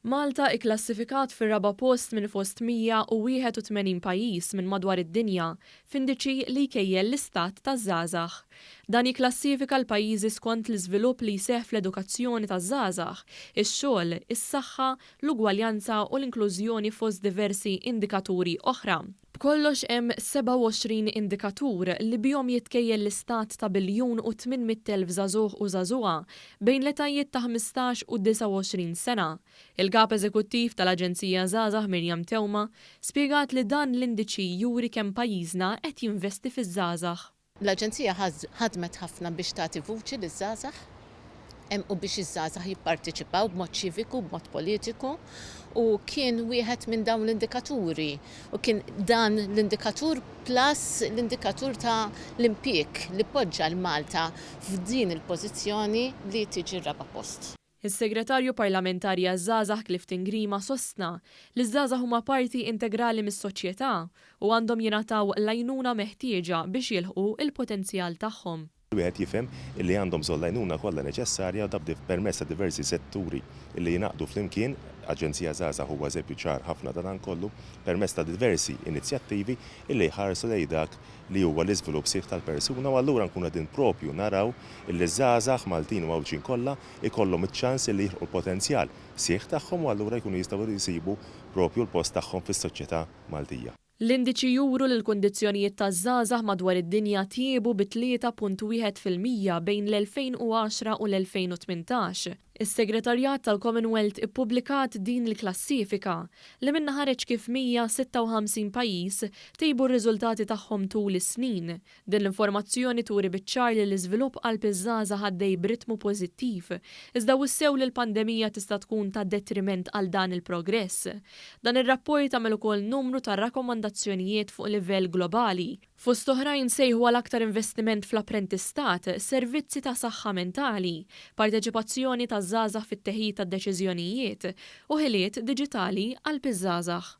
Malta ikklassifikat fir-raba' post minn fost 181 pajjiż minn madwar id-dinja f'indiċi li jkejjel l-istat taż-żgħażagħ. Dan jikklassifika l-pajjiżi skont l-iżvilupp li jseħħ fl-edukazzjoni taż-żgħażagħ, ix-xogħol, is-saħħa, l-ugwaljanza u l-inklużjoni fost diversi indikaturi oħra. B'kollox hemm 27 indikatur li bihom jitkejjel l-istat ta' biljun u 800,000 żagħżugħ u żagħżugħa bejn l-etajiet ta' 15 u 29 sena. Il-Kap Eżekuttiv tal-Aġenzija Żgħażagħ Miriam Teuma spjegat li dan l-indiċi juri kemm pajjiżna qed jinvesti fiż-żgħażagħ. L-Aġenzija ħadmet ħafna biex tagħti vuċi liż-żgħażagħ u biex iż-żgħażagħ jipparteċipaw b'mod ċiviku, b'mod politiku u kien wieħed minn dawn l-indikaturi u kien dan l-indikatur plus l-indikatur ta' l-impjieg li poġġa 'l Malta f'din il-pożizzjoni li tiġi r-raba' post. Is-Segretarju Parlamentari għaż-Żgħażagħ Clifton Grima sostna li ż-żgħażagħ huma parti integrali mis-soċjetà u għandhom jingħataw l-għajnuna meħtieġa biex jilħqu l-potenzjal tagħhom. Wieħed jifhem illi għandhom bżonn l-għajnuna kollha neċessarja u da permezz ta' diversi setturi illi jingħaqdu flimkien, Aġenzija Żgħażagħ huwa eżempju ċar ħafna ta' dan kollu, permezz ta' diversi inizjattivi illi jħarsu lejn dak li huwa l-iżvilupp sħiħ tal-persuna u allura nkunu qegħdin propju naraw illi ż-żgħażagħ Maltin u Għawdxin kollha jkollhom iċ-ċans illi jilħqu l-potenzjal sħiħ tagħhom u allura jkunu jistgħu jsibu propju l-post tagħhom fis-soċjetà Maltija. L-indiċi juru li l-kundizzjonijiet taż-żgħażagħ madwar id-dinja tjiebu bi 3.1% bejn l-2010 u l-2018. Is-Segretarjat tal-Commonwealth ippubblikat din il-klassifika, li minnha ħareġ kif 156 pajjiż tejbu r-riżultati tagħhom tul is-snin. Din l-informazzjoni turi biċ-ċar li l-iżvilupp qalb iż-żgħażagħ għaddej b'ritmu pożittiv, iżda wissew li l-pandemija tista' tkun ta' detriment għal dan il-progress. Dan ir-rapport għamel ukoll numru ta' rakkomandazzjonijiet fuq livell globali. Fost oħrajn sejħu għal aktar investiment fl-apprentistat, servizzi ta' saħħa mentali, parteċipazzjoni taż-żgħażagħ fit-teħid tad-deċiżjonijiet, u ħiliet diġitali qalb iż-żgħażagħ.